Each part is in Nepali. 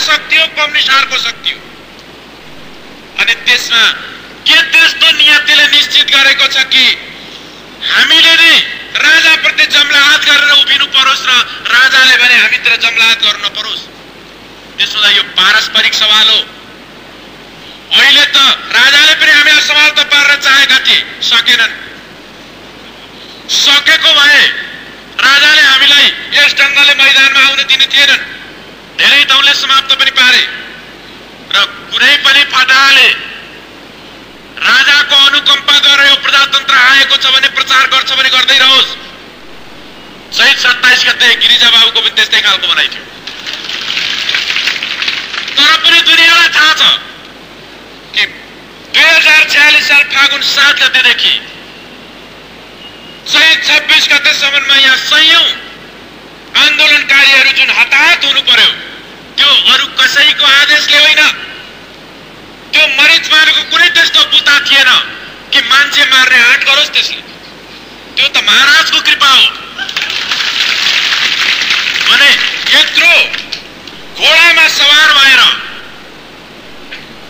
शक्ति हो, कम्युनिस्ट अर्को शक्ति हो। अनि त्यसमा के त्यस्तो नियतिले निश्चित गरेको छ कि हामीले नै राजाप्रति जमलाहात गरेर उभिनु परोस् र राजाले भने हामीतिर जमलाहात गर्नु नपरोस्? त्यसो हुँदा यो पारस्परिक सवाल हो। अहिले त राजाले पनि हामीलाई समाप्त पारेर चाहेका थिए, सकेनन्। सकेको भए राजाले हामीलाई यस ढङ्गले मैदानमा आउन दिने थिएनन्। धेरै ठाउँले समाप्त पनि पारे र कुनै पनि फटाहाले राजाको अनुकम्पाद्वारा यो प्रजातन्त्र आएको छ भने प्रचार गर्छ भने गर्दै रहोस्। चैत 27 गते गिरिजा बाबुको पनि त्यस्तै खालको बनाइथ्यो। तर पनि दुनियाँलाई थाहा छ कि 2046 साल फागुन 7 गतेदेखि चैत 26 गतेसम्ममा यहाँ सयौं आन्दोलनकारीहरू जुन हताहत हुनु पर्यो, त्यो अरू कसैको आदेशले होइन। त्यो मरिचमानको कुनै त्यस्तो बुता थिएन कि मान्छे मार्ने आँट गरोस् त्यसले। त्यो त महाराजको कृपा हो। भने यत्रो घोडामा सवार भएर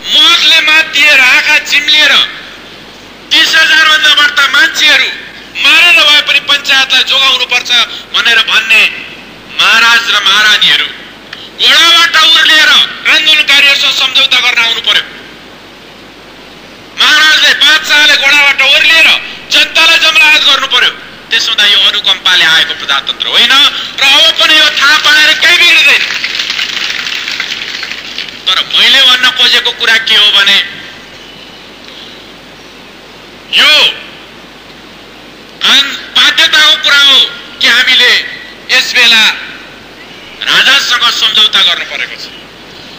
मदले मातिएर आँखा चिम्लिएर 30,000 भन्दा बढ्ता मान्छेहरू मारेर भए पनि पञ्चायतलाई जोगाउनु पर्छ भनेर भन्ने महाराज र महारानीहरू घोडाबाट उर्लिएर आन्दोलनकारीहरूसँग सम्झौता गर्न आउनु पर्यो। महाराजले बादशाहले घोडाबाट ओर्लिएर जनतालाई जमलाहात गर्नु पर्यो। त्यसो हुँदा यो अनुकम्पाले आएको प्रजातन्त्र होइन र अब पनि यो थाहा पाएर केही बिग्रिँदैन। तर मैले भन्न खोजेको कुरा के हो भने यो बाध्यताको कुरा हो कि हामीले यस बेला राजासँग सम्झौता गर्नु परेको छ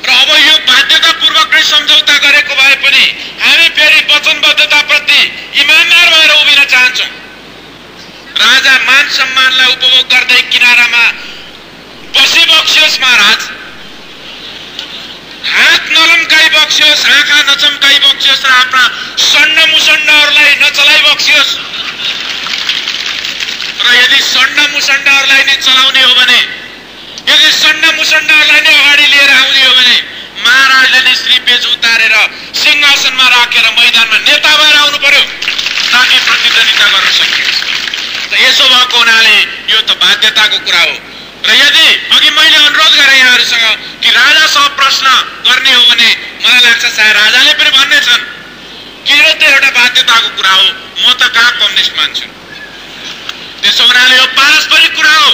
र अब यो बाध्यतापूर्वक नै सम्झौता गरेको भए पनि हामी फेरि वचनबद्धताप्रति इमानदार भएर उभिन चाहन्छौँ। राजा मान सम्मानलाई उपभोग गर्दै किनारामा बसिबक्सियोस् महाराज, हात नलम्काई बक्सियोस्, आँखा नचम्काई बक्सियोस् र आफ्ना सण्ड मुसण्डहरूलाई नचलाइ बक्सियोस्। र यदि सण्ड मुसण्डहरूलाई नै चलाउने हो भने, यदि सण्ड मुसण्डहरूलाई नै अगाडि लिएर आउने हो भने महाराजले नै श्रीपेज उतारेर सिंहासनमा राखेर मैदानमा नेता भएर आउनु पर्यो ताकि प्रतिद्वन्दिता गर्न सकियोस्। यसो भएको हुनाले यो त बाध्यताको कुरा हो। र यदि अघि मैले अनुरोध गरेँ यहाँहरूसँग कि राजासँग प्रश्न गर्ने हो भने मलाई लाग्छ सायद राजाले पनि भन्नेछन् कि यो त एउटा बाध्यताको कुरा हो, म त कहाँ कम्युनिस्ट मान्छु। त्यसो हुनाले यो पारस्परिक कुरा हो।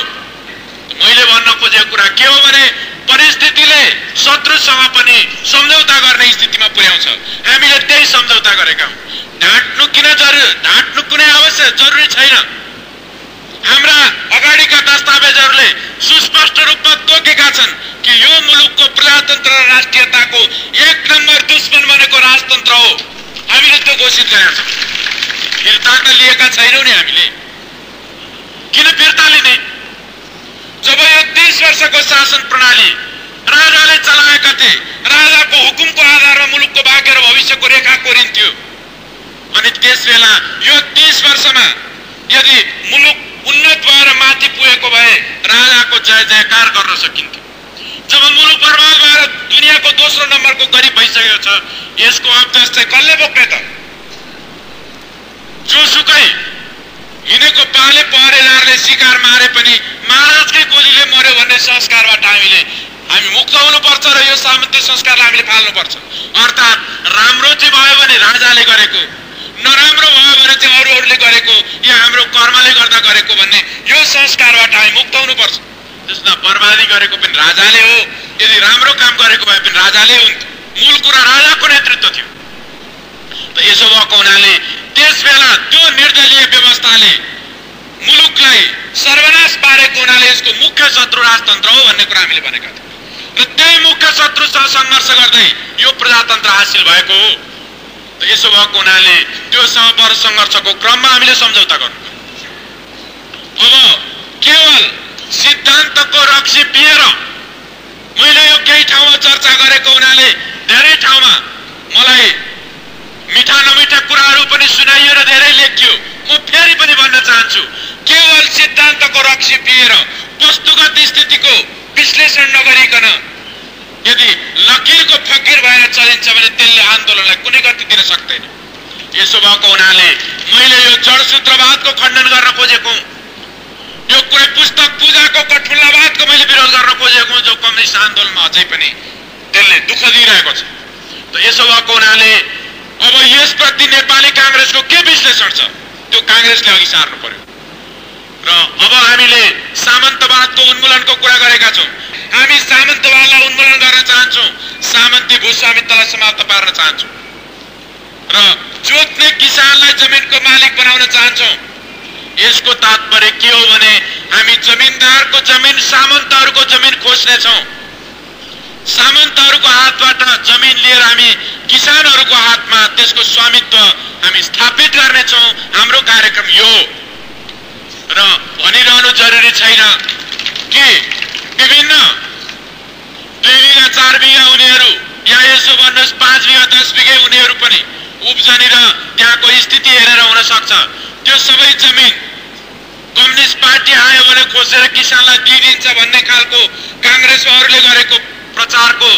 मैले भन्न खोजेको कुरा के हो भने परिस्थितिले शत्रुसँग पनि सम्झौता गर्ने स्थितिमा पुर्याउँछ। हामीले त्यही सम्झौता गरेका हौँ। ढाँट्नु कुनै आवश्यक जरुरी छैन। हाम्रा अगाडिका दस्तावेजहरूले सुस्पष्ट रूपमा तोकेका छन् कि यो मुलुकको प्रजातन्त्र र राष्ट्रियताको 1 नम्बर दुश्मन भनेको राजतन्त्र हो। हामीले त्यो घोषित गरेका छौँ। फिर्ता त लिएका छैनौँ नि हामीले। किन फिर्ता लिने? जब यो 30 वर्षको शासन प्रणाली राजाले चलाएका थिए, राजाको हुकुमको आधारमा मुलुकको भाग्य र भविष्यको रेखा कोरिन्थ्यो। अनि त्यसबेला यो 30 वर्षमा यदि मुलुक उन्नत भएर माथि पुगेको भए राजाको जय जयकार गर्न सकिन्थ्यो। जब मुलुक बर्बाद भएर दुनियाँको दोस्रो नम्बरको गरिब भइसकेको छ, यसको अवदस चाहिँ कसले बोक्ने त? जोसुकै हिँडेको पाले पहरेदारले शिकार मारे पनि महाराजकै गोलीले मर्यो भन्ने संस्कारबाट हामी मुक्त हुनुपर्छ र यो सामन्ती संस्कारलाई हामीले पाल्नुपर्छ। अर्थात् राम्रो चाहिँ भयो भने राजाले गरेको, नराम्रो भयो भने चाहिँ अरूहरूले गरेको या हाम्रो कर्मले गर्दा गरेको भन्ने यो संस्कारबाट हामी मुक्त हुनुपर्छ। त्यसमा बर्बादी गरेको पनि राजाले हो, यदि राम्रो काम गरेको भए पनि राजाले हुन्थ्यो। मूल कुरा राजाको नेतृत्व थियो। त यसो भएको हुनाले त्यसबेला त्यो निर्दलीय व्यवस्थाले मुलुकलाई सर्वनाश पारेको हुनाले यसको मुख्य शत्रु राजतन्त्र हो भन्ने कुरा हामीले भनेका थियौँ। र त्यही मुख्य शत्रुसँग सङ्घर्ष गर्दै यो प्रजातन्त्र हासिल भएको हो। यसो भएको हुनाले त्यो सङ्घर्षको क्रममा हामीले सम्झौता गर्नु। अब केवल सिद्धान्तको रक्सी पिएर मैले यो केही ठाउँमा चर्चा गरेको हुनाले धेरै ठाउँमा मलाई मिठा नमिठा कुराहरू पनि सुनाइयो र धेरै लेखियो। म फेरि पनि भन्न चाहन्छु, केवल सिद्धान्तको रक्सी पिएर वस्तुगत स्थितिको विश्लेषण नगरिकन यदि लकीरको फकीर भएर चलिन्छ भने त्यसले आन्दोलनलाई कुनै गति दिन सक्दैन। यसो भएको हुनाले मैले यो जडसूत्रवादको खण्डन गर्न खोजेको, यो कुनै पुस्तक पूजाको कठपुतलावादको मैले विरोध गर्न खोजेको जो कम्युनिस्ट आन्दोलनमा अझै पनि त्यसले दुःख दिइरहेको छ। त यसो भएको हुनाले अब यसप्रति नेपाली कांग्रेसको के विश्लेषण छ त्यो कांग्रेसले अघि सार्नु पर्यो। र अब हामीले सामन्तवादको उन्मूलनको कुरा गरेका छौं। हामी सामन्तवादलाई उन्मूलन गर्न चाहन्छौं, सामन्ती भूस्वामित्वलाई समाप्त पार्न चाहन्छौं र जोत्ने किसानलाई जमिनको मालिक बनाउन चाहन्छौं। यसको तात्पर्य के हो भने हामी जमिनदारको जमिन सामन्तहरूको जमिन खोज्ने छौं। सामन्तहरूको हातबाट जमिन लिएर हामी किसानहरूको हातमा त्यसको स्वामित्व हामी स्थापित गर्ने छौं। हाम्रो कार्यक्रम यो र भनिरहनु जरुरी छैन कि विभिन्न 2 बिघा 4 बिघा उनीहरू या यसो भन्नुहोस् 5 बिघा 10 बिघा उनीहरू पनि उब्जनी र त्यहाँको स्थिति हेरेर हुन सक्छ। त्यो सबै जमिन कम्युनिस्ट पार्टी आयो भने खोजेर किसानलाई दिइदिन्छ भन्ने खालको कांग्रेसहरूले गरेको प्रचारको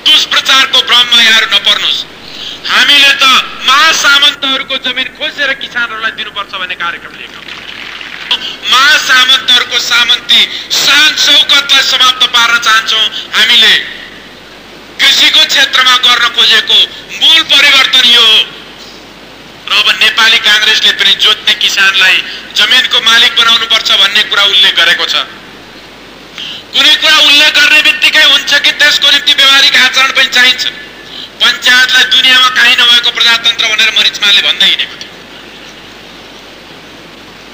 दुष्प्रचारको भ्रममा यहाँहरू नपर्नुहोस्। हामीले त महासामन्तहरूको जमिन खोजेर किसानहरूलाई दिनुपर्छ भन्ने कार्यक्रम लिएका छौं। महासामन्तहरूको सामन्ती शान शौकतलाई समाप्त पार्न चाहन्छौं। हामीले कृषिको क्षेत्रमा गर्न खोजेको मूल परिवर्तन यो हो। र अब नेपाली कांग्रेसले पनि जोत्ने किसानलाई जमिनको मालिक बनाउनु पर्छ भन्ने कुरा उल्लेख गरेको छ। कुनै कुरा उल्लेख गर्ने बित्तिकै हुन्छ कि त्यसको निम्ति व्यवहारिक आचरण पनि चाहिन्छ। पञ्चायतलाई दुनियाँमा कहीँ नभएको प्रजातन्त्र भनेर मरिचमाले भन्दै हिँडेको थियो।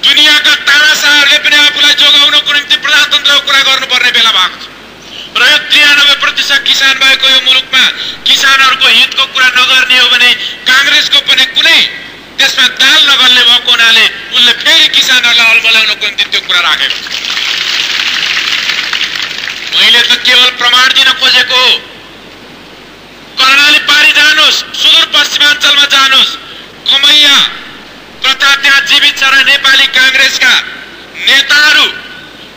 दुनियाँका तानाशाहहरूले पनि आफूलाई जोगाउनको निम्ति प्रजातन्त्रको कुरा गर्नुपर्ने बेला भएको छ। र यो 93% किसान भएको यो मुलुकमा किसानहरूको हितको कुरा नगर्ने हो भने कांग्रेसको पनि कुनै त्यसमा दाल नगल्ने भएको हुनाले उनले फेरि किसानहरूलाई अल्मल्याउनको निम्ति त्यो कुरा राखेको छ। मैले त केवल प्रमाण दिन खोजेको हो। कर्णाली पारी जानुहोस्, सुदूरपश्चिमाञ्चलमा जानुहोस्, कमैया प्रथा त्यहाँ जीवित छ र नेपाली कांग्रेसका नेताहरू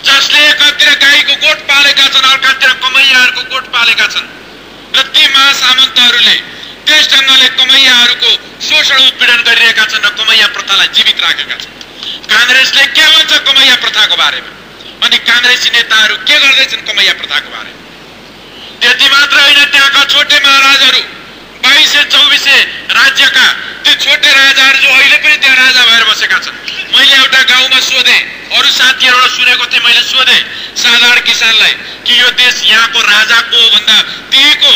जसले एकातिर गाईको गोठ पालेका छन् अर्कातिर कमैयाहरूको गोठ पालेका छन् र ती महासामन्तहरूले त्यस ढङ्गले कमैयाहरूको शोषण उत्पीडन गरिरहेका छन् र कमैया प्रथालाई जीवित राखेका छन्। कांग्रेसले के भन्छ कमैया प्रथाको बारेमा अनि कांग्रेसी नेताहरू के गर्दैछन् कमैया प्रथाको बारेमा? त्यति मात्र होइन, त्यहाँका छोटे महाराजहरू 22-24 राज्यका त्यो छोटे राजाहरू जो अहिले पनि त्यहाँ राजा भएर बसेका छन्। मैले एउटा गाउँमा सोधे, अरू साथीहरूबाट सुनेको थिएँ, मैले सोधे साधारण किसानलाई कि यो देश यहाँको राजाको हो भन्दा त्यहीको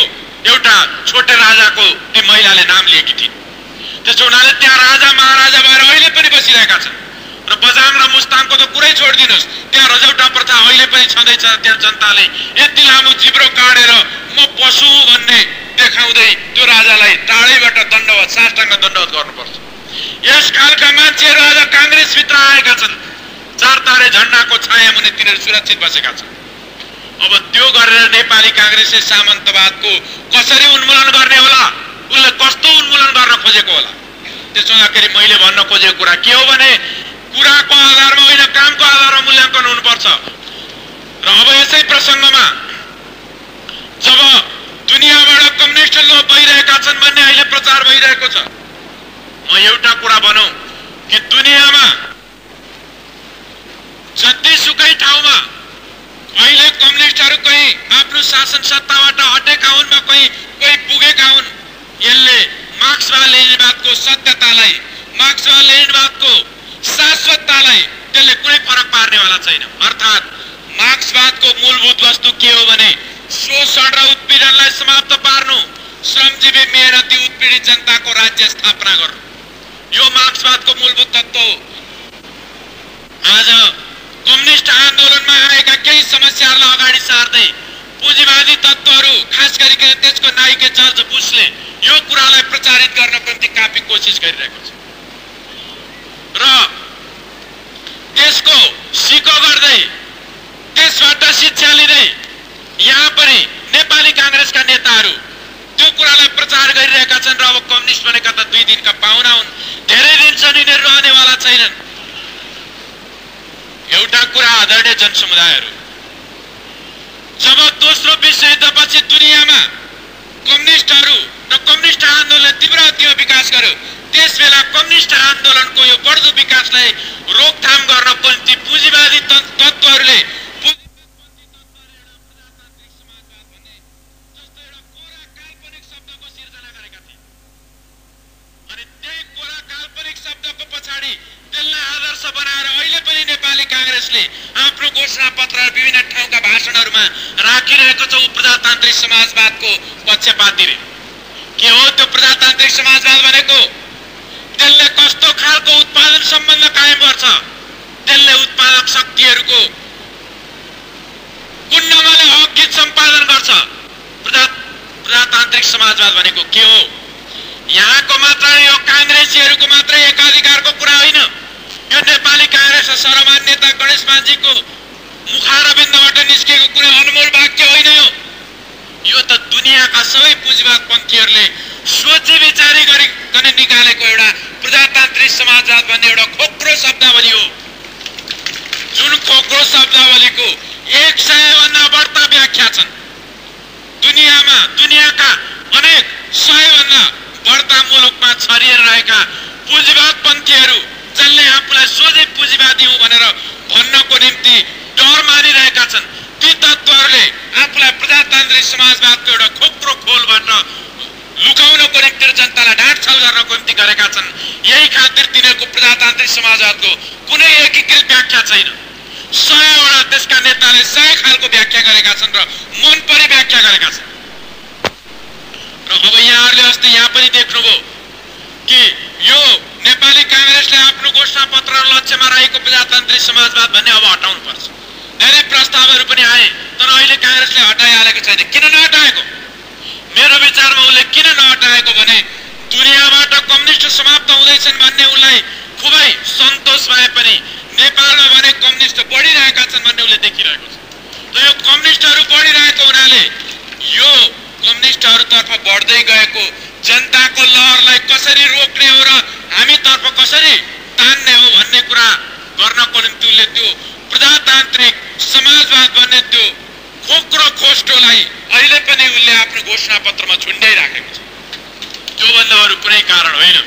एउटा छोटे राजाको ती महिलाले नाम लिएकी थिइन्। त्यसो हुनाले त्यहाँ राजा महाराजा भएर अहिले पनि बसिरहेका छन्। र बजाङ र मुस्ताङको त कुरै छोडिदिनुहोस्, त्यहाँ रजौटा प्रथा अहिले पनि छँदैछ। त्यहाँ जनताले यति लामो जिब्रो काटेर म पशु भन्ने देखाउँदै त्यो राजालाई टाढैबाट दण्डवत साष्टाङ्ग दण्डवत गर्नुपर्छ। यस कालका मान्छेहरू आज कांग्रेसभित्र आएका छन्। 4 तारे झण्डाको छाया मुनि तिनीहरू सुरक्षित बसेका छन्। अब त्यो गरेर नेपाली कांग्रेसले सामन्तवादको कसरी उन्मूलन गर्ने होला, उनले कस्तो उन्मूलन गर्न खोजेको होला? त्यसो हुँदाखेरि मैले भन्न खोजेको कुरा के हो भने कुराको आधारमा होइन कामको आधारमा मूल्याङ्कन हुनुपर्छ। र अब यसै प्रसङ्गमा जब दुनियाँबाट कम्युनिस्ट लोक भइरहेका छन् भन्ने अहिले प्रचार भइरहेको छ, म एउटा कुरा भनौं कि दुनियाँमा जतिसुकै ठाउँमा अहिले कम्युनिस्टहरू कहीँ आफ्नो शासन सत्ताबाट हटेका हुन् वा कोही पुगेका हुन्, यसले मार्क्सवाद लेनिनवादको सत्यतालाई, मार्क्सवाद लेनिनवादको शाश्वततालाई त्यसले कुनै फरक पार्नेवाला छैन। अर्थात् मार्क्सवादको मूलभूत वस्तु के हो भने शोषण र उत्पीडनलाई समाप्त पार्नु, श्रमजीवी मेहनती उत्पीडित जनताको राज्य स्थापना गर्नु, यो मार्क्सवादको मूलभूत तत्त्व हो। आज कम्युनिस्ट आन्दोलनमा आएका केही समस्याहरूलाई अगाडि सार्दै पुँजीवादी तत्त्वहरू खास गरिकन त्यसको नायक जर्ज बुशले यो कुरालाई प्रचारित गर्नको निम्ति काफी कोसिस गरिरहेको छ र त्यसको सिको गर्दै त्यसबाट शिक्षा लिँदै यहाँ पनि नेपाली कांग्रेसका नेताहरू त्यो कुरालाई प्रचार गरिरहेका छन्। र अब कम्युनिस्ट भनेका त 2 दिनका पाहुना हुन्, धेरै दिनसम्म यिनीहरू रहनेवाला छैनन्। एउटा कुरा आदरणीय जनसमुदायहरू, जब दोस्रो विश्वयुद्धपछि दुनियाँमा कम्युनिस्टहरू र कम्युनिस्ट आन्दोलनले तीव्र गतिमा विकास गर्यो। त्यसबेला कम्युनिस्ट आन्दोलनको यो बढ्दो विकासलाई रोकथाम गर्नको निम्ति पुँजीवादी तत्त्वहरूले आफ्नो घोषणा पत्र विभिन्न ठाउँका भाषणहरूमा राखिरहेको छ प्रजातान्त्रिक समाजवादको पक्षपातीले। के हो त्यो प्रजातान्त्रिक समाजवाद भनेको? त्यसले कस्तो खालको उत्पादन सम्बन्ध कायम गर्छ? त्यसले उत्पादक शक्तिहरूको कुन ढङ्गले हक सम्पादन गर्छ? प्रजातान्त्रिक समाजवाद भनेको के हो? यहाँको मात्र यो काङ्ग्रेसीहरूको मात्रै एकाधिकारको कुरा होइन। यो नेपाली काङ्ग्रेस सर्वमान्य नेता गणेश मानजीको मुखारविन्दबाट निस्केको कुनै अनमोल वाक्य होइन। यो त दुनियाँका सबै पुँजीवाद पन्थीहरूले सोची विचारी गरिकन निकालेको एउटा प्रजातान्त्रिक समाजवाद भन्ने एउटा खोक्रो शब्दावली हो, जुन खोक्रो शब्दावलीको 100 भन्दा बढ्ता व्याख्या छन्। दुनियाँमा दुनियाँका अनेक 100 भन्दा बढ्ता मुलुकमा छरिएर रहेका पुँजीवाद पन्थीहरू जसले आफूलाई सोझै पुँजीवादी हो भनेर भन्नको निम्ति डर मानिरहेका छन्, ती तत्त्वहरूले आफूलाई प्रजातान्त्रिक समाजवादको एउटा खोक्रो खोलबाट लुकाउनको निम्ति जनतालाई ढाँटछल गर्नको निम्ति गरेका छन्। यही खातिर तिनीहरूको प्रजातान्त्रिक समाजवादको कुनै एकीकृत व्याख्या छैन। 100 वटा देशका नेताले 100 खालको व्याख्या गरेका छन् र मन परी व्याख्या गरेका छन्। र अब यहाँहरूले अस्ति यहाँ पनि देख्नुभयो कि यो नेपाली काङ्ग्रेसले आफ्नो घोषणा पत्र लक्ष्यमा रहेको प्रजातान्त्रिक समाजवाद भन्ने अब हटाउनु पर्छ। धेरै प्रस्तावहरू पनि आए, तर अहिले काङ्ग्रेसले हटाइहालेको छैन। किन नहटाएको? मेरो विचारमा उसले किन नहटाएको भने दुनियाँबाट कम्युनिस्ट समाप्त हुँदैछन् भन्ने उसलाई खुबै सन्तोष भए पनि नेपालमा भने कम्युनिस्ट बढिरहेका छन् भन्ने उसले देखिरहेको छ। र यो कम्युनिस्टहरू बढिरहेको हुनाले यो कम्युनिस्टहरूतर्फ बढ्दै गएको जनताको लहरलाई कसरी रोक्ने हो र हामीतर्फ कसरी तान्ने हो भन्ने कुरा गर्नको निम्ति उसले त्यो प्रजातान्त्रिक समाजवाद भन्ने त्यो खोक्रो खोस्टोलाई अहिले पनि उसले आफ्नो घोषणा पत्रमा झुन्ड्याइराखेको छ। त्योभन्दा अरू कुनै कारण होइन।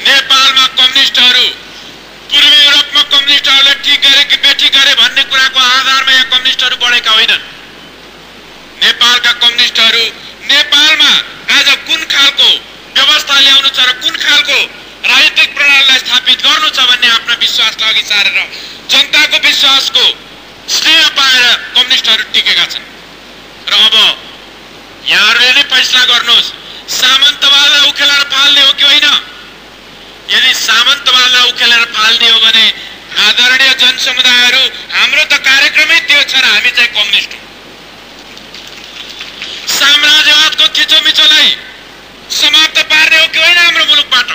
नेपालमा कम्युनिस्टहरू पूर्वी युरोपमा कम्युनिस्टहरूले ठिक गरे कि बेठिक गरे भन्ने कुराको आधारमा यहाँ कम्युनिस्टहरू बढेका होइनन्। नेपालका कम्युनिस्टहरू नेपालमा आज कुन खालको व्यवस्था ल्याउनु छ र कुन खालको राजनीतिक प्रणालीलाई स्थापित गर्नु छ भन्ने आफ्ना विश्वासलाई अघि सारेर जनताको विश्वासको श्रेय पाएर कम्युनिस्टहरू टिकेका छन्। र अब यहाँहरूले नै फैसला गर्नुहोस्, सामन्तवादलाई उखेलेर फाल्ने हो कि होइन? यदि सामन्तवादलाई उखेलेर फाल्ने हो भने आदरणीय जनसमुदायहरू, हाम्रो त कार्यक्रमै त्यो छ र हामी चाहिँ कम्युनिस्ट हौँ। साम्राज्यवादको थिचोमिचोलाई समाप्त पार्ने हो कि होइन हाम्रो मुलुकबाट?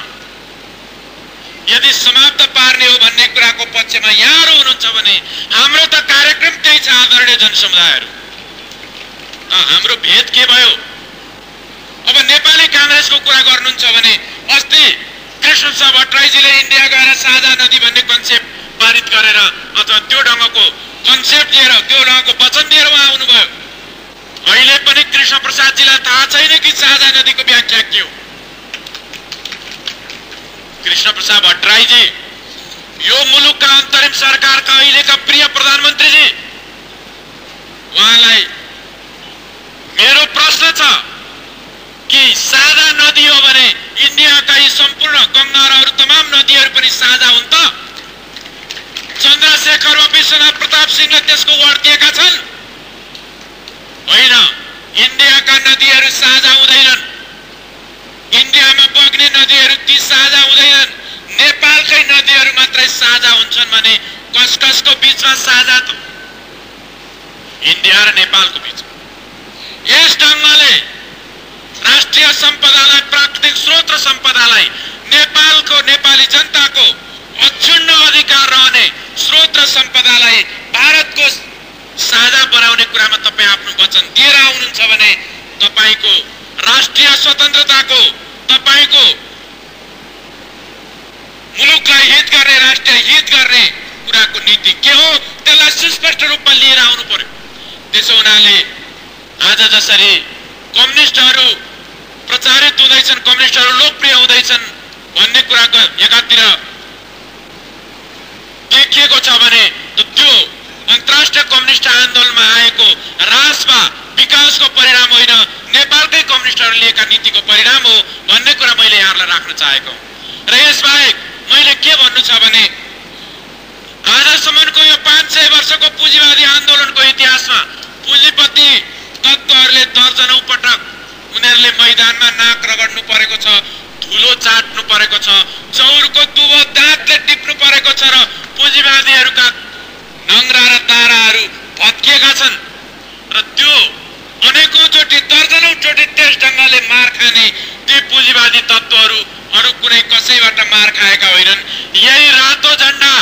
यदि समाप्त पार्ने हो भन्ने कुराको पक्षमा यहाँहरू हुनुहुन्छ भने हाम्रो त कार्यक्रम त्यही छ। आदरणीय जनसमुदायहरू, हाम्रो भेद के भयो? अब नेपाली काङ्ग्रेसको कुरा गर्नुहुन्छ भने अस्ति कृष्ण प्रसाद भट्टराईजीले इन्डिया गएर साझा नदी भन्ने कन्सेप्ट पारित गरेर अथवा त्यो ढङ्गको कन्सेप्ट लिएर त्यो ढङ्गको वचन लिएर उहाँ आउनुभयो। अहिले पनि कृष्ण प्रसादजीलाई थाहा छैन कि साझा नदीको व्याख्या के हो। कृष्ण प्रसाद भट्टराईजी यो मुलुकका अन्तरिम सरकारका अहिलेका प्रिय प्रधानमन्त्रीजी, उहाँलाई मेरो प्रश्न छ कि साझा नदी हो भने इन्डियाका यी सम्पूर्ण गङ्गा र अरू तमाम नदीहरू पनि साझा हुन् त? चन्द्रशेखर वा विश्वनाथ प्रताप सिंहले त्यसको वार्ड दिएका छन्? होइन, इन्डियाका नदीहरू साझा हुँदैनन्। इन्डियामा बग्ने नदीहरू ती साझा हुँदैनन्। नेपालकै नदीहरू मात्रै साझा हुन्छन् भने कसको बीचमा साझा त? इन्डिया र नेपालको बीच। यस ढङ्गले राष्ट्रिय सम्पदालाई, प्राकृतिक स्रोत र सम्पदालाई नेपालको नेपाली जनताको अक्षुण्ण अधिकार रहने स्रोत र सम्पदालाई भारतको साझा बनाउने कुरामा तपाईँ आफ्नो वचन दिएर आउनुहुन्छ भने तपाईको राष्ट्रिय स्वतन्त्रताको, तपाईको मुलुकलाई हित गर्ने, राष्ट्रिय हित गर्ने कुराको नीति के हो त्यसलाई सुस्पष्ट रूपमा लिएर आउनु पर्यो। त्यसो हुनाले गर्दाखेरि कम्युनिस्टहरू प्रचारित हुँदैछन्, कम्युनिस्टहरू लोकप्रिय हुँदैछन् भन्ने कुराको एकातिर देखिएको छ भने त्यो अन्तर्राष्ट्रिय कम्युनिस्ट आन्दोलनमा आएको ह्रासमा विकासको परिणाम होइन, नेपालकै कम्युनिस्टहरूले लिएका नीतिको परिणाम हो भन्ने कुरा मैले यहाँहरूलाई राख्न चाहेको। र यसबाहेक मैले के भन्नु छ भने आजसम्मको यो 500 वर्षको पुँजीवादी आन्दोलनको इतिहासमा पुँजीपति तत्त्वहरूले दर्जनौं पटक उनीहरूले मैदानमा नाक रगड्नु परेको छ, धुलो चाट्नु परेको छ, चौरको दुबो दाँतले टिप्नु परेको छ र पुँजीवादीहरूका नङ्ग्रा र दाराहरू भत्किएका छन् र त्यो अनेकौं चोटि दर्जनौं चोटि त्यस ढङ्गले मार खाने ती पुँजीवादी तत्त्वहरू अरू कुनै कसैबाट मार खाएका होइनन्। यही रातो झण्डा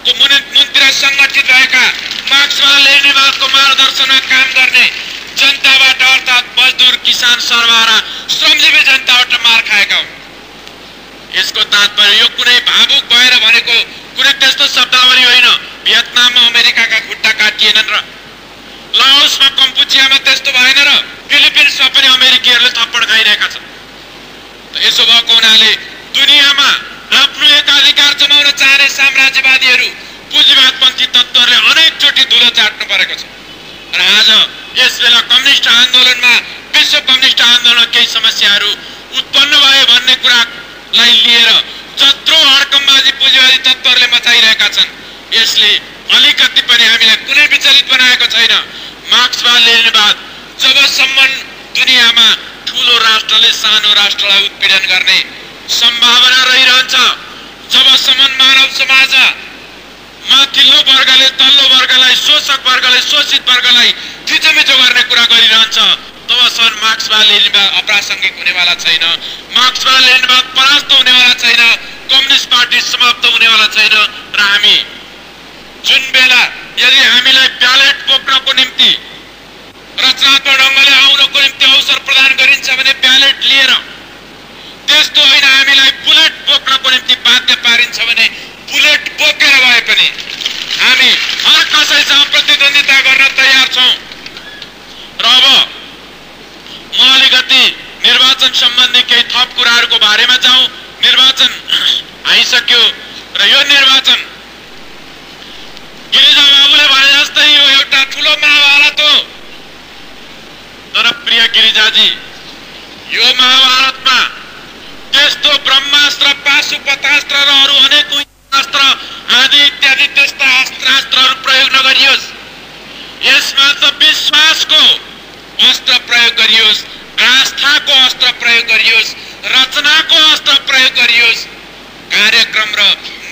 मुनतिर संगठित रहेका मार्क्सवाद लेनिनवादको मार्गदर्शनमा काम गर्ने जनताबाट अर्थात् मजदुर, किसान, सरबराह, श्रमजीवी जनताबाट मार खाएका हुन्। यसको तात्पर्य यो कुनै भावुक भएर भनेको कुनै त्यस्तो शब्दावली होइन। भियतनाममा अमेरिकाका खुट्टा काटिएनन् र लाओसमा, कम्पुचियामा त्यस्तो भएन र फिलिपिन्समा पनि अमेरिकीहरूले थप्पड खाइरहेका छन्। यसो भएको हुनाले दुनियाँमा आफ्नो एकाधिकार जमाउन चाहने साम्राज्यवादीहरू, पुँजीवादपन्थी तत्त्वहरूले अनेक चोटि धुलो चाट्नु परेको छ र आज यस बेला कम्युनिस्ट आन्दोलनमा, विश्व कम्युनिस्ट आन्दोलनमा केही समस्याहरू उत्पन्न भए भन्ने कुरालाई लिएर जत्रो हड्कम्बाजी पुँजीवादी तत्त्वहरूले मचाइरहेका छन्। यसले अलिकति पनि हामीलाई कुनै विचलित बनाएको छैन। मार्क्सवाद लेनिनवाद जबसम्म दुनियाँमा ठुलो राष्ट्रले सानो राष्ट्रलाई उत्पीडन गर्ने सम्भावना रहिरहन्छ, जबसम्म मानव समाज माथिल्लो वर्गले तल्लो वर्गलाई, शोषक वर्गले शोषित वर्गलाई थिचोमिचो गर्ने कुरा गरिरहन्छ, तबसम्म मार्क्सवाद लेनिनवाद अप्रासङ्गिक हुनेवाला छैन। मार्क्सवाद लेनिनवाद परास्त हुनेवाला छैन, कम्युनिस्ट पार्टी समाप्त हुनेवाला छैन। र हामी जुन बेला यदि हामीलाई ब्यालेट बोक्नको निम्ति रचनात्मक ढङ्गले आउनको निम्ति अवसर प्रदान गरिन्छ भने ब्यालेट लिएर, त्यस्तो होइन हामीलाई बुलेट बोक्नको निम्ति बाध्य पारिन्छ भने बुलेट बोकेर भए पनि हामी हर कसैसँग प्रतिद्वन्दिता गर्न तयार छौं। र अब म अलिकति निर्वाचन सम्बन्धी केही थप कुराहरूको बारेमा जाउँ। निर्वाचन आइसक्यो र यो निर्वाचन गिरिजा बाबुले भने जस्तै यो एउटा ठुलो महाभारत हो। तर प्रिय गिरिजाजी, यो महाभारतमा त्यस्तो ब्रह्मास्त्र, पाशुपतास्त्र र अरू अनेक अस्त्र आदि इत्यादि त्यस्ता अस्त्रहरू प्रयोग नगरियोस्। यसमा त विश्वासको अस्त्र प्रयोग गरियोस्, आस्थाको अस्त्र प्रयोग गरियोस्, रचनाको अस्त्र प्रयोग गरियोस्, कार्यक्रम र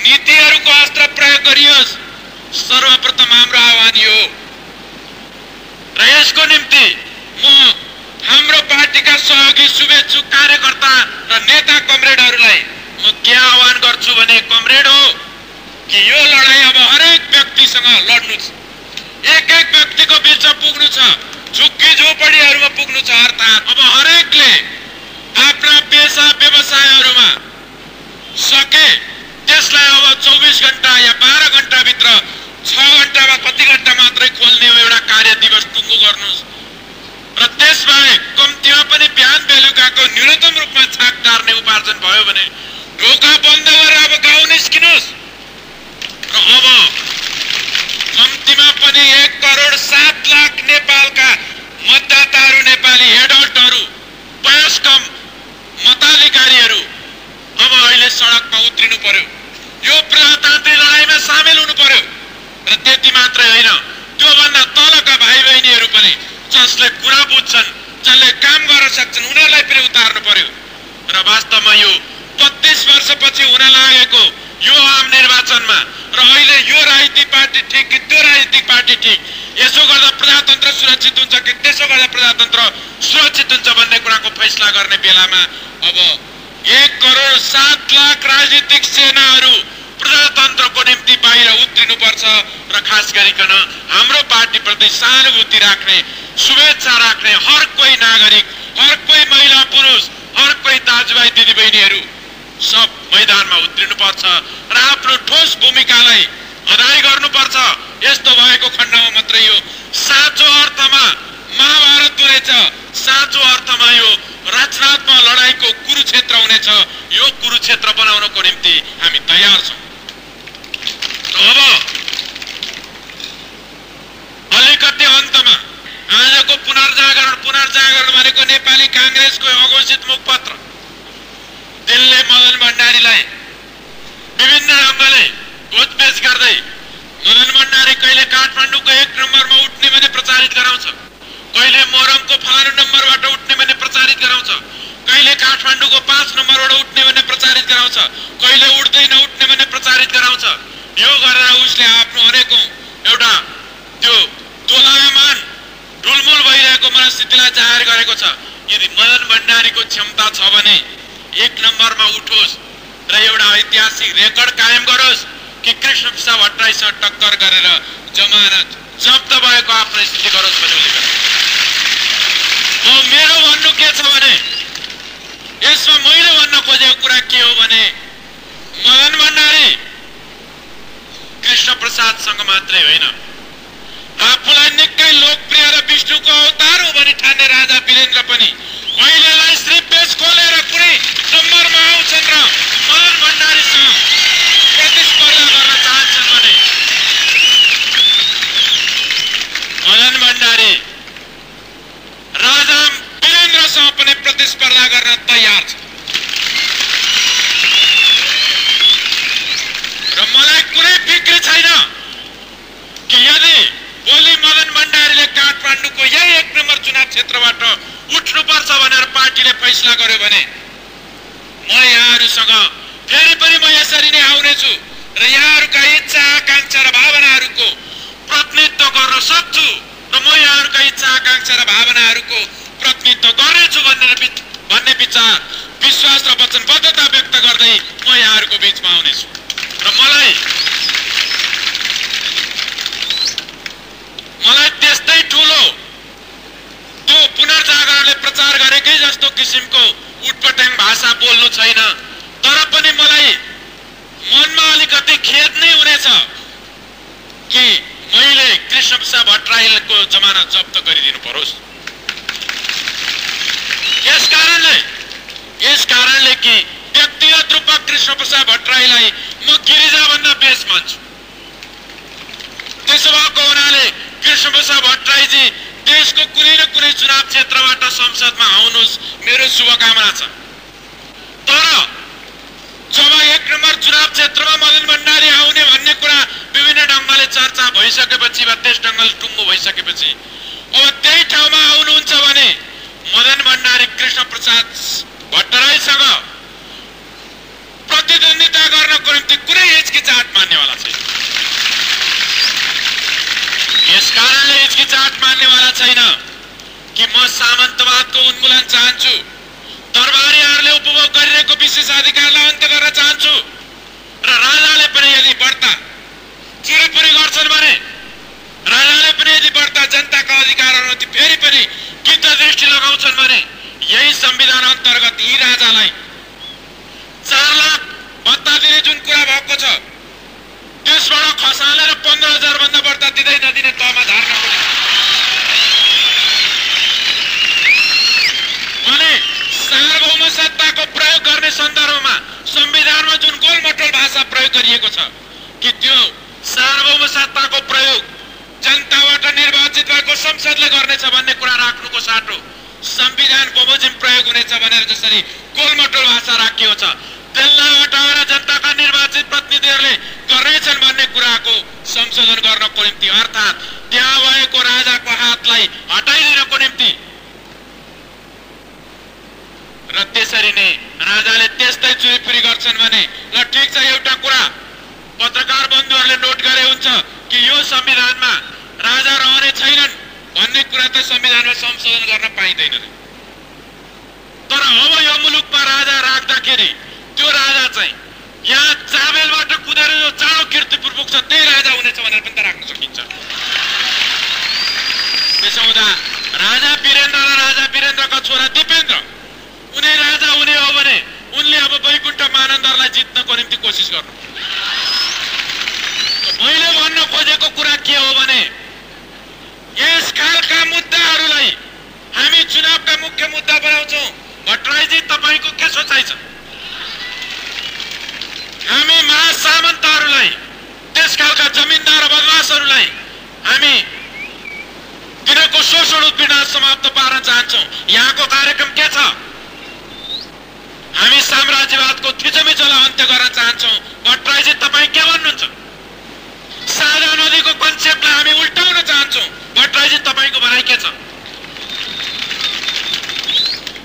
नीतिहरूको अस्त्र प्रयोग गरियोस्। सर्वप्रथम हाम्रो आह्वान यो र यसको निम्ति म हाम्रो पार्टीका सहयोगी शुभेच्छुक कार्यकर्ता र नेता कमरेडहरूलाई म के आह्वान गर्छु भने, कमरेड हो कि यो लडाई अब हरेक व्यक्तिसँग लड्नु छ, एक एक व्यक्तिको बिचमा पुग्नु छ, झुक्की झोपडीहरूमा पुग्नु छ। अर्थात् अब हरेकले आफ्ना पेसा व्यवसायहरूमा सके त्यसलाई अब 24 घण्टा या 12 घण्टा भित्र 6 घण्टामा कति घण्टा मात्रै खोल्ने एउटा कार्य दिवस टुङ्गो गर्नुहोस् र त्यसबाहेक कम्तीमा पनि बिहान बेलुकाको न्यूनतम रूपमा छाक टार्ने उपार्जन भयो भने ढोका बन्द गरेर अब गाउँ निस्किनुहोस् र अब कम्तीमा पनि 1,07,00,000 नेपालका मतदाताहरू, नेपाली एडल्टहरू, वयस्क मताधिकारीहरू अब अहिले सडकमा उत्रिनु पर्यो। यो प्रजातान्त्रिक लडाईँमा सामेल हुनु पर्यो र त्यति मात्रै होइन, त्योभन्दा तलका भाइ बहिनीहरू पनि जसले कुरा बुझ्छन्, जसले काम गर्न सक्छन्, उनीहरूलाई पनि उतार्नु पर्यो। र वास्तवमा यो 32 वर्षपछि हुन लागेको यो आम निर्वाचनमा र अहिले यो राजनीतिक पार्टी ठिक कि त्यो राजनीतिक पार्टी ठिक, यसो गर्दा प्रजातन्त्र सुरक्षित हुन्छ कि त्यसो गर्दा प्रजातन्त्र सुरक्षित हुन्छ भन्ने कुराको फैसला गर्ने बेलामा अब 1,07,00,000 राजनीतिक सेनाहरू प्रजातन्त्रको निम्ति बाहिर उत्रिनुपर्छ र खास गरिकन हाम्रो पार्टीप्रति सहानुभूति राख्ने, शुभेच्छा राख्ने हर कोही नागरिक, हर कोही महिला पुरुष, हर कोही दाजुभाइ दिदीबहिनीहरू सब मैदानमा उत्रिनुपर्छ र आफ्नो ठोस भूमिकालाई अदाय गर्नुपर्छ। यस्तो भएको खण्डमा मात्रै यो साँचो अर्थमा महाभारत हुनेछ, साँचो अर्थमा यो रचनात्मक लडाईँको कुरुक्षेत्र हुनेछ। यो कुरुक्षेत्र बनाउनको निम्ति हामी तयार छौं। अब अलिकति अन्तमा आजको पुनर्जागरण भनेको नेपाली कांग्रेसको अघोषित मुखपत्र दिल्ली मदन भण्डारीलाई विभिन्न ढंगले घोचपेच गर्दै मदन भण्डारी कहिले काठमाडौँको 1 नम्बरमा उठ्ने भने प्रचारित गराउँछ, कहिले मोरङको फलानु नम्बरबाट उठ्ने भने प्रचारित गराउँछ, कहिले काठमाडौँको 5 नम्बरबाट उठ्ने भने प्रचारित गराउँछ, कहिले उठ्दै नउठ्ने भने प्रचारित गराउँछ। यो गरेर उसले आफ्नो अनेकौं एउटा त्यो दोलायमान ढुलमुल भइरहेको मनस्थितिलाई जाहेर गरेको छ। यदि मदन भण्डारीको क्षमता छ भने 1 नम्बरमा उठोस् र एउटा ऐतिहासिक रेकर्ड कायम गरोस् कि कृष्ण प्रसाद भट्टराईसँग टक्कर गरेर जमानत जब्त भएको आफ्नो स्थिति गरोस् भन्ने उल्लेख गर्छ। मेरो भन्नु के छ भने यसमा मैले भन्न खोजेको कुरा के हो भने मदन भण्डारी कृष्ण प्रसादसँग मात्रै होइन, आफूलाई निकै लोकप्रिय र विष्णुको अवतार हो भनी ठान्ने राजा वीरेन्द्र पनि अहिलेलाई श्रीपेज खोलेर कुनै नम्बरमा आउँछन् र मदन भण्डारीसँग प्रतिस्पर्धा गर्न चाहन्छन् भने मदन भण्डारी राजा वीरेन्द्रसँग पनि प्रतिस्पर्धा गर्न तयार छ। र मलाई कुनै फिक्र छैन कि यदि भोलि मदन भण्डारीले काठमाडौँको यही 1 नम्बर चुनाव क्षेत्रबाट उठ्नुपर्छ भनेर पार्टीले फैसला गर्यो भने म यहाँहरुसँग फेरि पनि म यसरी नै आउनेछु र यहाँहरुका इच्छा आकांक्षा र भावनाहरुको प्रतिनिधित्व गर्न सक्छु र म यहाँहरुका इच्छा आकांक्षा र भावनाहरुको प्रतिनिधित्व गर्नेछु भन्ने विचार, विश्वास र वचनबद्धता व्यक्त गर्दै म यहाँहरुको बीचमा आउनेछु। र मलाई त्यस्तै ठूलो त्यो पुनर्जागरणले प्रचार गरेकै जस्तो किसिमको उटपटाङ भाषा बोल्नु छैन, तर पनि मलाई मनमा अलिकति खेद नै हुनेछ कि मैले कृष्ण प्रसाद भट्टराईको जमानत जब्त गरिदिनु परोस्। यस कारणले कि व्यक्तिगत रूपमा कृष्ण प्रसाद भट्टराईलाई म गिरिजा भन्दा बेस मान्छु। त्यसो भएको हुनाले कृष्ण प्रसाद भट्टराईजी देशको कुनै न कुनै चुनाव क्षेत्रबाट संसदमा आउनुस्, मेरो शुभकामना छ। तर जब 1 नम्बर चुनाव क्षेत्रमा मदन भण्डारी आउने भन्ने कुरा विभिन्न ढंगले चर्चा भइसकेपछि वा त्यस ढंगले टुङ्गो भइसकेपछि अब त्यही ठाउँमा आउनुहुन्छ भने मदन भण्डारी कृष्ण प्रसाद भट्टराईसँग प्रतिद्वन्दिता गर्नको निम्ति कुनै हिचकिचाहट मान्नेवाला छैन। यस कारणले हिचकिचाहट मान्नेवाला छैन कि म सामन्तवादको उन्मूलन चाहन्छु, दरबारीहरूले उपभोग गरिरहेको विशेषाधिकारलाई अन्त्य गर्न चाहन्छु र राजाले पनि यदि बढ्ता चुरीपुरी गर्छन् भने राजाले पनि यदि बढ्ता जनताका अधिकारहरूमाथि फेरि पनि गिद्ध दृष्टि लगाउँछन् भने यही संविधान अन्तर्गत यी राजालाई 4 लाख भत्ता दिने जुन कुरा भएको छ त्यसबाट खसालेर 15,000 भन्दा बढ्ता दिँदै नदिने तहमा धार्न भने सार्वभौम सत्ताको प्रयोग गर्ने सन्दर्भमा संविधानमा जुन गोलमटोल भाषा प्रयोग गरिएको छ कि त्यो सार्वभौम सत्ताको प्रयोग जनताबाट निर्वाचित भएको संसदले गर्नेछ भन्ने कुरा राख्नुको साटो संविधान बमोजिम प्रयोग हुनेछ भनेर जसरी गोलमटोल भाषा राखिएको छ त्यसलाई हटाएर जनताका निर्वाचित प्रतिनिधिहरूले गर्नेछन् भन्ने कुराको संशोधन गर्नको निम्ति अर्थात् त्यहाँ भएको राजाको हातलाई हटाइदिनको निम्ति र त्यसरी नै राजाले त्यस्तै चुरीपुरी गर्छन् भने ल ठीक छ, एउटा कुरा पत्रकार बन्धुहरूले नोट गरे हुन्छ कि यो संविधानमा राजा रहने छैनन् भन्ने कुरा त संविधानमा संशोधन गर्न पाइदैन। तर अब यो मुलुकमा राजा राख्दाखेरि त्यो राजा चाहिँ यहाँ चाबेलबाट कुदेर जो चाँडो कीर्तिपुर पुग्छ त्यही राजा हुनेछ भनेर पनि त राख्न सकिन्छ। त्यसो हुँदा राजा वीरेन्द्र र राजा वीरेन्द्रका छोरा दिपेन्द्र उनी राजा हुने हो भने उनले अब वैकुण्ठ मानन्दरलाई जित्नको निम्ति कोसिस गर्नु। मैले भन्न खोजेको कुरा के हो भने यस खालका मुद्दाहरूलाई हामी चुनावका मुख्य मुद्दा बनाउँछौँ। भट्टराईजी तपाईको के सोचाइ छ? हामी महासामन्तहरूलाई, त्यसकालका जमिनदार र बदमाशहरूलाई हामी तिनीहरूको शोषण उत्पीडन समाप्त पार्न चाहन्छौँ। यहाँको कार्यक्रम के छ? हामी साम्राज्यवादको थिचोमिचोलाई अन्त्य गर्न चाहन्छौँ। भट्टराईजी तपाईँ के भन्नुहुन्छ? साझा नदीको कन्सेप्टलाई हामी उल्टाउन चाहन्छौँ। भट्टराईजी तपाईको भनाइ के छ?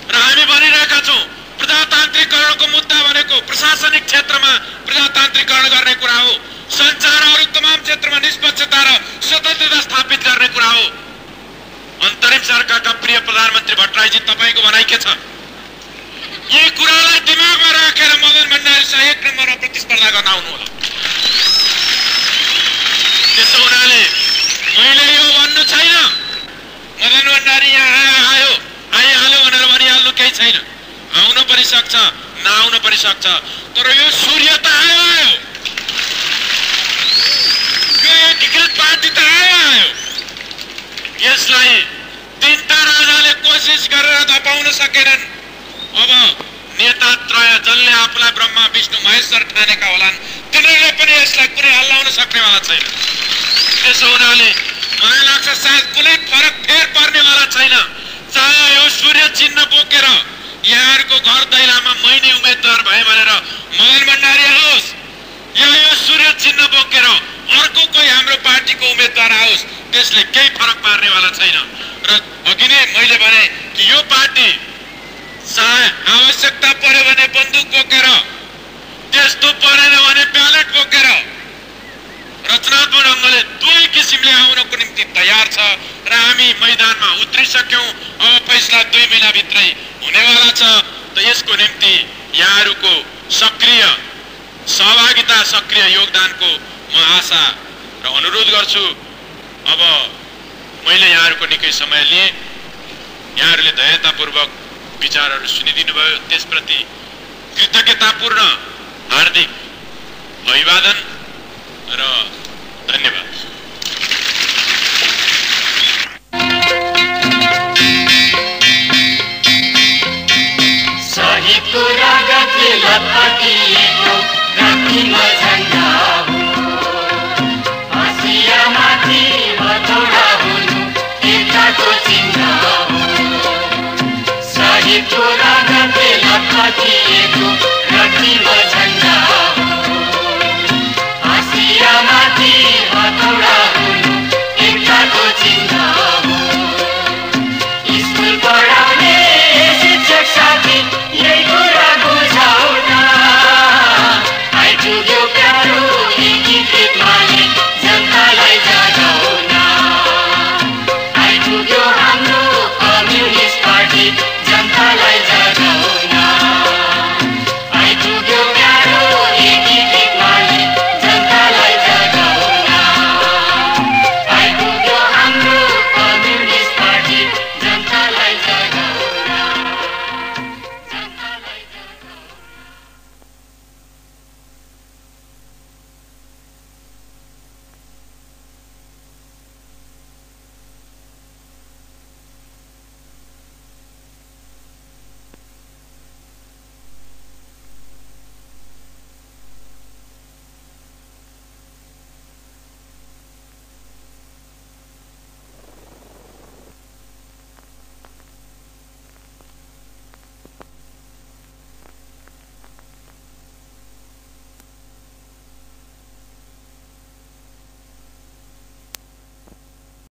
र हामी भनिरहेका छौँ प्रजातान्त्रिकरणको मुद्दा भनेको प्रशासनिक क्षेत्रमा प्रजातान्त्रिकरण गर्ने कुरा हो, सञ्चार अरू तमाम क्षेत्रमा निष्पक्षता र स्वतन्त्रता स्थापित गर्ने कुरा हो। अन्तरिम सरकारका प्रिय प्रधानमन्त्री भट्टराईजी तपाईको भनाइ के छ? यी कुरालाई दिमागमा राखेर मदन भण्डारीसँग एक नम्बरमा प्रतिस्पर्धा गर्न आउनु होला। त्यसो हुनाले मैले यो भन्नु छैन मदन भण्डारी यहाँ आइहाल्यो भनेर भनिहाल्नु केही छैन। आउन पनि सक्छ, नआउन पनि सक्छ, तर यो सूर्य त आयो। यो एकीकृत पार्टी त आयो। यसलाई तीनटा राजाले कोसिस गरेर धपाउन सकेनन्। अब नेता त्रय जसले आफूलाई ब्रह्मा विष्णु महेश्वर ठानेका होलान् तिनीहरूले पनि यसलाई कुनै हल्लाउन सक्नेवाला छैन। त्यसो हुनाले मलाई लाग्छ सायद कुनै फरक फेर पर्नेवाला छैन। चाहे यो सूर्य चिन्ह बोकेर यहाँहरूको घर दैलामा मैले उम्मेदवार भए भनेर मदन भण्डारी आओस्, या यो सूर्य चिन्ह बोकेर अर्को कोही हाम्रो पार्टीको उम्मेदवार आओस्, त्यसले केही फरक पार्नेवाला छैन। र अघि नै मैले भने कि यो पार्टी चाहे आवश्यकता पर्यो भने बन्दुक बोकेर, त्यस्तो परेन भने ब्यालेट बोकेर रचनात्मक ढङ्गले दुवै किसिमले आउनको निम्ति तयार छ र हामी मैदानमा उत्रिसक्यौँ। अब फैसला 2 महिनाभित्रै हुनेवाला छ। त यसको निम्ति यहाँहरूको सक्रिय सहभागिता, सक्रिय योगदानको म आशा र अनुरोध गर्छु। अब मैले यहाँहरूको निकै समय लिएँ, यहाँहरूले धैर्यतापूर्वक विचारहरू सुनिदिनु भयो, त्यसप्रति कृतज्ञतापूर्ण हार्दिक अभिवादन र धन्यवाद। शहीदको रगतले लतपटिएको रातिमा झन्डा हो, हँसियामाथि हथौडा हुनु एकताको चिन्ह हो। शहीदको रगतले लतपटिएको रातिमा झन्डा